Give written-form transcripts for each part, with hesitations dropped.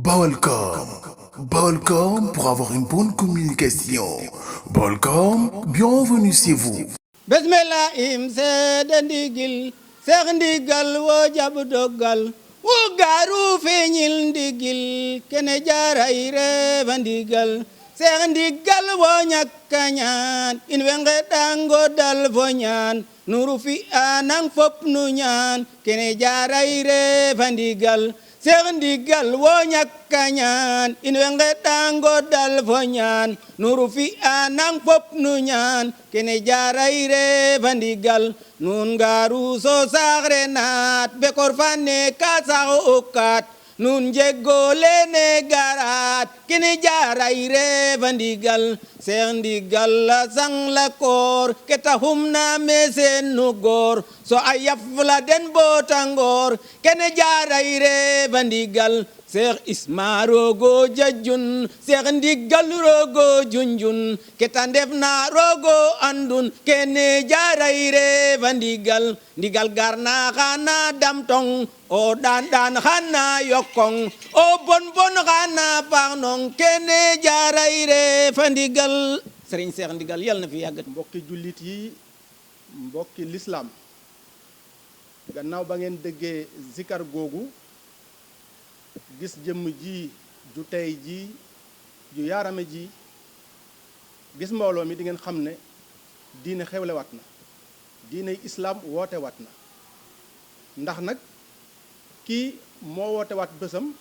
Balcom. Balcom pour avoir une bonne communication. Balcom, bienvenue chez vous. Bismillah im seede ndigil seex ndigal woo jab doggal wu gaaru feeñil ndigil kene jaaray reeba ndigal seex ndigal woo ñakka ñaan in wenge dango dal fo ñaan nuru fi anang fop nu ñaan kene jaaray reeba ndigal seex ndigal woo ñakka ñaan in wenge dango dal fo ñaan nuru fi anang fop nu ñaan kene jaaray reeba ndigal nun ngaaru so saxre naat bekor fane ka sax okaat nun njegole ne garaat kene jaaray reeba ndigal seex ndigal la sang la koor ke taxum na meesen nu goor so a yaf la den bootangoor kene jaaray reeba ndigal seex isma rogo jajun seex ndigal rogo junjun keta ndef na rogo andun kene jaaray reeba ndigal ndigal garna xana damtong o dan xana yokong o bon xana paxnong kene jaaray reeba ndigal sëriñ seex ndigal yal na fi yàggat mbokki jullit yi mbokki lislaam gannaaw ba ngeen déggee zikar googu gis jëmm ji ju tey ji ju yaarame ji gis mbooloo mi di ngeen xam ne diine xewle wat na diine islaam woote wat na ndax nag kii moo woote wat bésam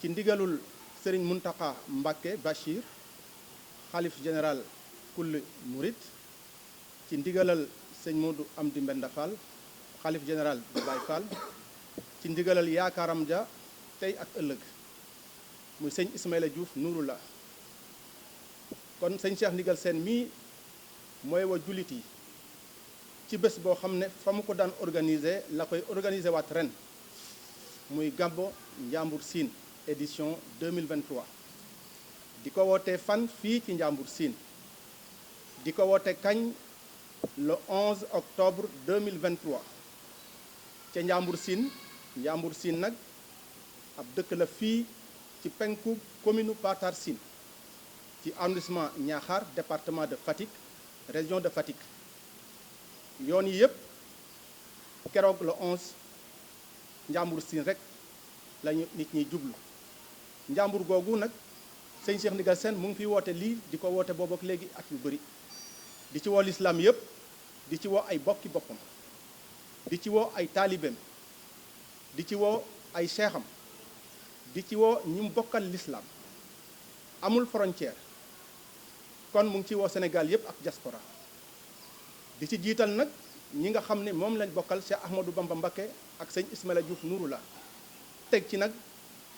ci ndigalul sëriñ Muntaxa Mbàkke Bachir xalif général kulli murit ci ndigalal sëñ Moodu Amdi Mbenda Fall xalif général de Baye Fall ci ndigalal yaakaaram ja tey ak ëllëg muy sëñ Ismaïla Diouf nuuru la kon sëñ Cheikh Ndigal Sène mii mooy wa jullit yi ci bés boo xam ne fa mu ko daan organiser la koy organiser waat ren muy Gambo Njàmbur Siin édition 2023 di ko wootee fan fii ci Njàmbur Siin di ko woote kañ le 11 octobre 2023 ca Njàmbur Siin nag ab dëkk la fii ci penku commune Patar Sine ci arrondissement Niakhar département de Fatick région de Fatick yoon yi yëpp keroog le 11 Njàmbur Sine rek lañu nit ñiy jublu njàmbur googu nag sëñ Cheikh Ndigal Sène mu ngi fiy woote lii di ko woote boobu ak léegi at yu bëri di ci woo lislaam yëpp di ci woo ay bokki boppam di ci woo ay taalibeem di ci woo ay seexam di ci woo ñi mu bokkal lislaam amul frontière kon mu ngi ci woo Sénégal yëpp ak diaspora di ci jiital nag ñi nga xam ne moom lañ bokkal Cheikh Ahmadou Bamba Mbacké ak sëñ Ismaïla Diouf nuuru la teg ci nag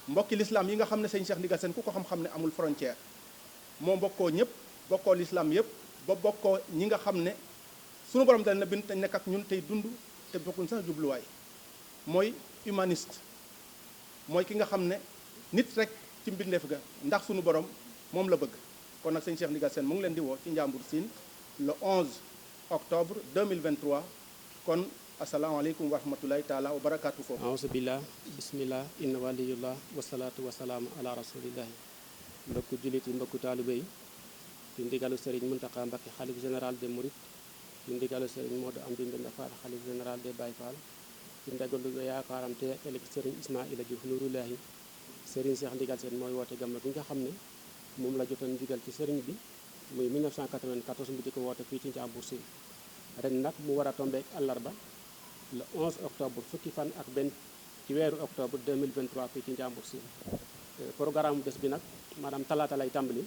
mbokki lislaam yi nga xam ne sëñ Cheikh Ndigal Sène ku ko xam-xam ne amul frontière moo bokkoo ñëpp bokkoo lislaam yëpp ba bokkoo ñi nga xam ne sunu borom dal na bind te nekk ak ñun tey dund te bokkuñ sax jubluwaay mooy humaniste mooy ki nga xam ne nit rek ci mbindeef ga ndax sunu borom moom la bëgg kon nag sëñ Cheikh Ndigal Sène mu ngi leen di woo ci Njàmbur Siin le 11 octobre 2023 kon asalaamaaleykum wa rahmatulahi taala wa barakaatu foofu aousu billah bismillah inna waliyullah wasalaatu wasalaamu ala rasulillahi mbokku jullit yi mbokku taalibe yi ci ndigalu Serigne Mountakha Mbacké xalif général des Mourides ci ndigalu Serigne Modou Amdi Mbenda Fall xalif général des Baye Fall ci ndigalu yaakaaram te ëllëg Serigne Ismaïla Diouf nurullahi Serigne Cheikh Ndigal Sène mooy woote gàmmu gi nga xam ne moom la jotoon ndigal ci Serigne bi muy 1994 mu di ko woote fii ci Njàmbur Siin ren nag mu war a tombeek àllarba le 11 octobre fukki fan ak benn ci weeru octobre 2023 fii ci Njàmbur Siin programme bés bi nag maanaam talaata lay tàmbali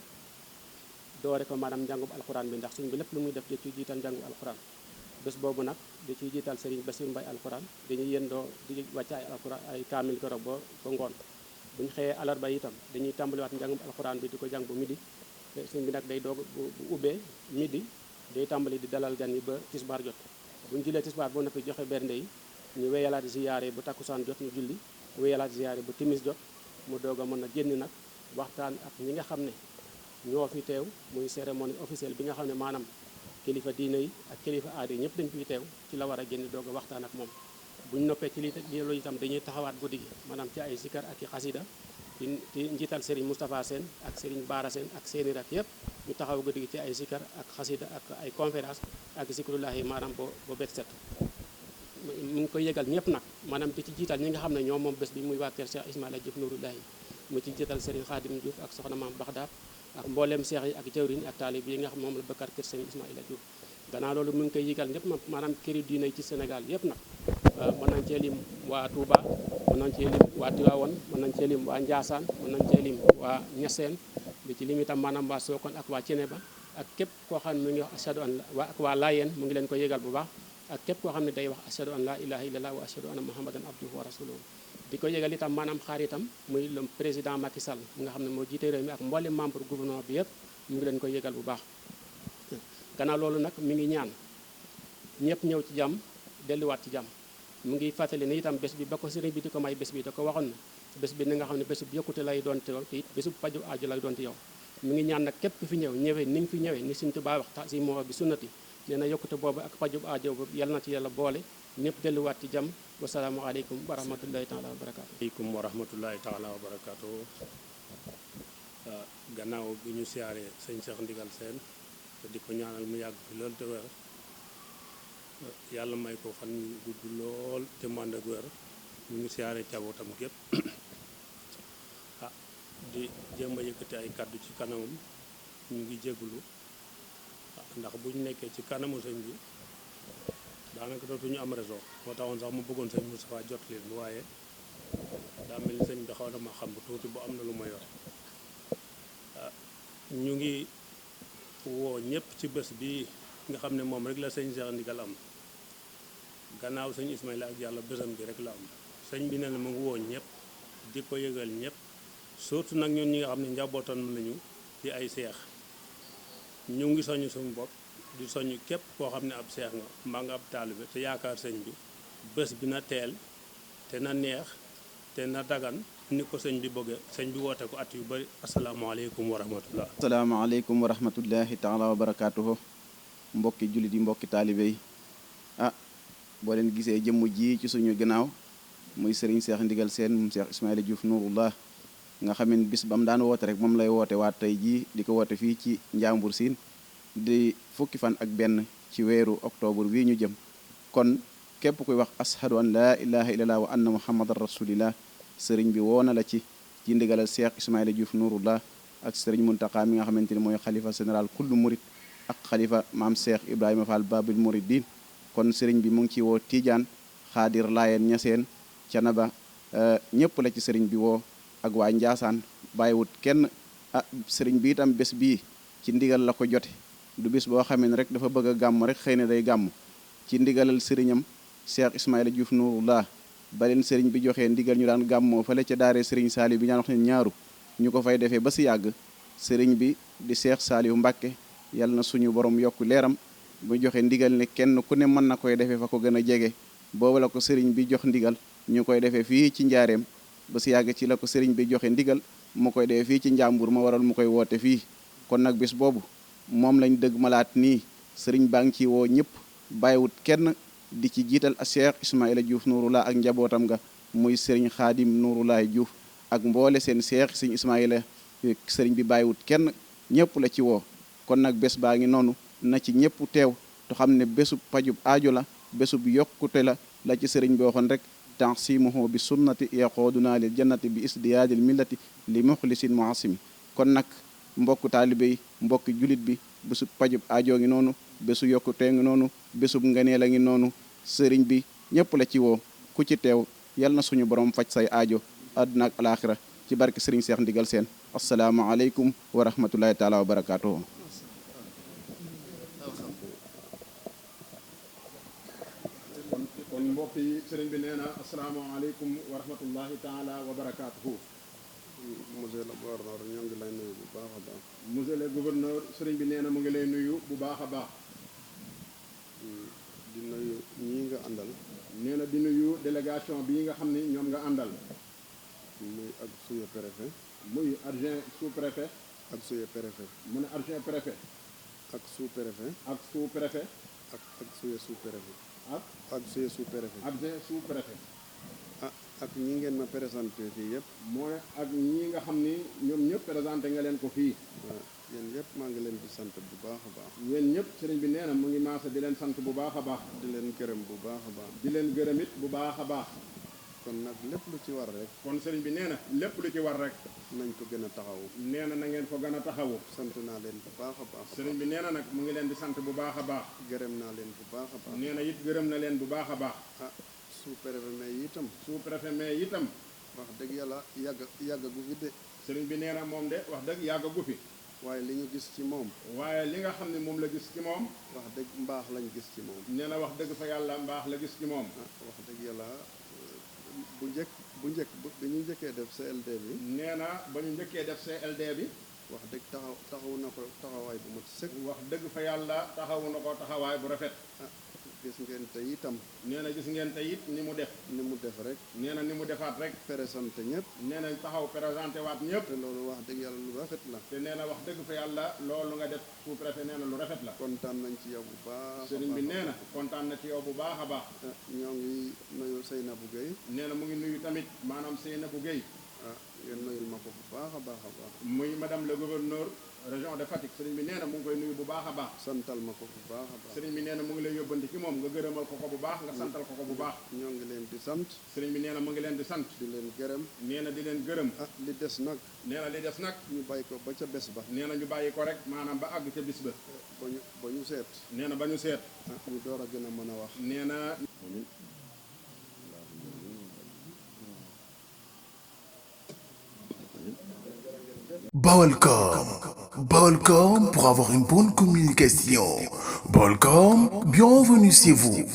doore ko maanaam njàngum alxuraan bi ndax suñ bi lépp lu muy def da ciy jiital njàngum alxuraan bés boobu nag da ciy jiital Serigne Bassirou Mbaye alxuraan dañuy yendoo di wàcc ay alxuraan ay kaamil keroog ba ngoon bu ñu xëyee alarba itam dañuy tàmbaliwaat njàngum alxuraan bi di ko jàng bu midi suñ bi nag day doog bu ubbee midi day tàmbali di dalal gan yi ba tisbaar jot bu ñu jullee tisbaar boo noppi joxe bernde yi ñu wéyalaat ziyaare bu takkusaan jot ñu julli wéyalaat ziyaare bu timis jot mu doog a mën a génn nag waxtaan ak ñi nga xam ne ñoo fi teew muy cérémonie officielle bi nga xam ne maanaam kilifa diine yi ak kilifa aada yi ñëpp dañ fiy teew ci la war a génn doog a waxtaan ak moom bu ñu noppee ci lii loolu itam dañuy taxawaat guddi gi maanaam ci ay sikar ak i xasida di njiital Serigne Moustapha Sène ak Serigne Bara Sène ak seeni rak yëpp ñu taxaw guddi gi ci ay zikar ak xasida ak ay conférence ak zikrullahi maanaam bo bet set mu ngi koy yëgal ñëpp nag maanaam di ci jiital ñi nga xam ne ñoom moom bés bi muy waa kër Cheikh Ismaïla Diouf Nouroullahi mu ci jiital Serigne Khadim Diouf ak soxna maam Baxdaat ak mbooleem seex yi ak jawriñ ak taalib yi nga xam moom la bëkkaat kër Serigne Ismaïla Diouf gannaaw loolu mu ngi koy yëgal ñëpp maanaam këri diine yi ci Sénégal yëpp nag mën nañ cee lim waa Touba mën nañ cee lim waa Tivaouane mën nañ cee lim waa Ndiassane mën nañ cee lim waa Niassène di ci lim itam maanaam waa Sokone ak waa Ceneba ak képp koo xam ne mu ngi wax ashadu an ak waa Layeen mu ngi leen ko yëgal bu baax ak képp koo xam ne day wax ashadu an la ilaha illallah wa ashadu anna muhammadan abduhu wa rasuluhu di ko yëgal itam maanaam xaar itam muy le président Macky Sall mi nga xam ne moo jiite réew mi ak mboolem membre gouvernement bi yëpp mu ngi leen ko yëgal bu baax gannaaw loolu nag mi ngi ñaan ñëpp ñëw ci jàmm delluwaat ci jàmm mu ngi fàttali ne itam bés bi ba ko sëriñ bi di ko may bés bi da ko waxoon na bés bi ni nga xam ne bésub yokkute lay doon te it bésub paju aajo lay doon te yow mu ngi ñaan nag képp ku fi ñëw ñëwee ni nga fi ñëwee ni Sëriñ Tuubaa wax ta si moo bi sunnati nee na yokkute boobu ak pajub aajo boobu yàlla na ci yàlla boole ñëpp delluwaat ci jàmm wasalaamu aleykum wa rahmatullahi taala wa barakaatu aleykum wa rahmatullahi taala wa barakaatu gannaaw bi ñu siyaaree sëñ Cheikh Ndigal Sène te di ko ñaanal mu yàgg fi loolu te wér yàlla may ko fan gudd lool te mu ànd ak wér ñu ngi siyaaree cabootam gépp di jéem a yëkkati ay kàddu ci kanamam ñu ngi jégalu ndax bu ñu nekkee ci kanamu sëñ bi daanaka dootuñu am réseau moo taxoon sax mu bëggoon sëñ Moustapha jot leen waaye daa mel ni sëñ bi xaw na ma xam tuuti bu am na lu ma yor ñu ngi woo ñëpp ci bés bi nga xam ne moom rek la sëñ Cheikh Ndigal am gannaaw sëñ Ismaïla ak yàlla bésam bi rek la am sëñ bi ne na mu ngi woo ñëpp di ko yëgal ñëpp surtout nag ñun ñi nga xam ne njabootan nañu di ay seex ñu ngi soññ suñu bopp di soññ képp koo xam ne ab seex nga mbaa nga ab taalibe te yaakaar sëñ bi bés bi na teel te na neex te na dagan ni ko sëñ bi bëgge sëñ bi woote ko at yu bari asalaamaaleykum wa rahmatullah asalaamaaleykum wa rahmatullahi taala wa barakaatuhu mbokki jullit yi mbokki taalibe yi boo leen gisee jëmm ji ci suñu gannaaw muy Serigne Cheikh Ndigal Sène moom Cheikh Ismaïla Diouf Nouroullah nga xam ne bis ba mu daan woote rek moom lay woote waat tey jii di ko woote fii ci Njàmbur Siin di fukki fan ak benn ci weeru octobre bii ñu jëm kon képp kuy wax ashadu an laa ilaha illallah wa anna muhammadan rasulillah sëriñ bi woo na la ci ndigalal Cheikh Ismaïla Diouf Nouroullah ak sëriñ Muntaqa mi nga xamante ni mooy xalifa général kullu murid ak xalifa maam Cheikh Ibrahima Fall Babil Mouridine kon sëriñ bi mu ngi ci woo Tidiane Xaadir Laayeen Ñaseen Canaba ñëpp la ci sëriñ bi woo ak waa Njaasaan bàyyiwut kenn sëriñ bi itam bés bii ci ndigal la ko jote du bis boo xamee ne rek dafa bëgg a gàmm rek xëy na day gàmm ci ndigalal sëriñam Cheikh Ismaïla Diouf Nouroullah ba leen sëriñ bi joxee ndigal ñu daan gàmmoo fële ca daaree sëriñ Saaliw bi ñaan wax ne ñaaru ñu ko fay defee ba si yàgg sëriñ bi di Cheikh Saaliw Mbàkke yàlla na suñu borom yokku leeram bu joxe ndigal ne kenn ku ne mën na koy defee fa ko gën a jege boobu la ko sëriñ bi jox ndigal ñu koy defee fii ci njaareem ba si yàgg ci la ko sëriñ bi joxe ndigal mu koy defee fii ci Njàmbur ma waral mu koy woote fii kon nag bis boobu moom lañ dëgg malaat nii sëriñ baa ngi ci woo ñëpp bàyyiwut kenn di ci jiital a Cheikh Ismaïla Diouf Nouroullah ak njabootam nga muy sëriñ Xaadim Nouroullah Diouf ak mboole seen Cheikh sëriñ Ismaïla sëriñ bi bàyyiwut kenn ñëpp la ci woo kon nag bés baa ngi noonu na ci ñëpp teew te xam ne bésub pajub aajo la bésub yokkute la ci sëriñ bi waxoon rek tansimuhu bi sunnati yaqooduna lil jannati bi isdiyaadil millati li muxlisin muasimi kon nag mbokku taalibe yi mbokki julit bi bésub pajub aajo ngi noonu bésu yokkutee ngi noonu bésub nganeel a ngi noonu sëriñ bi ñëpp la ci woo ku ci teew yal na suñu borom faj say aajo àdduna ak alaaxira ci barke sëriñ Cheikh Ndigal Sène asalaamaaleykum wa rahmatullahi taala wa barakaatuhu kon mbokk yi sëriñ bi nee na asalaamaaleykum wa rahmatullahi taala wa barakaatuhu monsieur le gouverneur ñoo ngi lay nuyu bu baax a baax monsieur le gouverneur sëriñ bi nee na mu ngi lay nuyu bu baax a baax di nuyu ñii nga àndal nee na di nuyu délégation bii nga xam ni ñoom nga àndal muy ak suñu préfet muy adjoint sous préfet ak suñu préfet mu ne adjoint préfet ak sous préfet ak sous préfet ak suñu sous préfet ak ak suñu sous préfet adjoint sous préfet ak ñi ngeen ma présenté fii yëpp. mooy ak ñi nga xam ni ñoom ñëpp présenté nga leen ko fii. waaw yéen yëpp maa ngi leen di sant bu baax a baax. yéen ñëpp sëriñ bi nee na mu ngi maasa di leen sant bu baax a baax. di leen gërëm bu baax a baax. di leen gërëm it bu baax a baax. kon nag lépp lu ci war rek. kon sëriñ bi nee na lépp lu ci war rek. nañ ko gën a taxawu. nee na ngeen ko gën a taxawu. sant naa leen bu baax a baax. sëriñ bi nee na nag mu ngi leen di sant bu baax a baax. gërëm naa leen bu baax a baax. nee na it gërëm na leen bu baax a baax. ah sous-préfet mais itam. sous-préfet mais itam. wax dëgg yàlla yàgg gu fi de. sëriñ bi nee na moom de wax dëgg yàgg gu fi. waaye li ñu gis ci moom. waaye li nga xam ne moom la gis ci moom. wax dëgg mbaax lañ gis ci moom. nee na wax dëgg fa yàlla mbaax la gis ci moom. wax dëgg yàlla bu njëkk bi ñu njëkkee def CLD bi. nee na ba ñu njëkkee def CLD bi. wax dëgg taxawu na ko taxawaay bu mat sëkk. wax dëgg fa yàlla taxawu na ko taxawaay bu rafet. gis ngeen te itam. nee na gis ngeen te it ni mu def. ni mu def rek. nee na ni mu defaat rek. présenté ñëpp. nee na taxaw présenté waat ñëpp. te loolu wax dëgg yàlla lu rafet la. te nee na wax dëgg fa yàlla loolu nga def sous-préfet nee na lu rafet la. kontaan nañ ci yow bu baax. sëriñ bi nee na kontaan na ci yow bu baax a baax. ñoo ngi nuyu Seynabou Gueye. nee na mu ngi nuyu tamit maanaam Seynabou Gueye. ngeen nuyul ma ko bu baax a baax a baax. muy madame le gouverneur région de Fatick sëriñ bi nee na mu ngi koy nuyu bu baax a baax. santal ma ko bu baax a baax. sëriñ bi nee na mu ngi lay yóbbanti ci moom nga gërëmal ko ko bu baax nga santal ko ko bu baax. ñoo ngi leen di sant. sëriñ bi nee na mu ngi leen di sant. di leen gërëm. nee na di leen gërëm. li des nag. nee na li des nag. ñu bàyyi ko ba ca bés ba. nee na ñu bàyyi ko rek maanaam ba àgg ca bis ba. ba ñu seet. nee na ba ñu seet. ñu door a gën a mën a wax. nee na. Balcom. Balcom pour avoir une bonne communication. Balcom, bienvenue chez vous.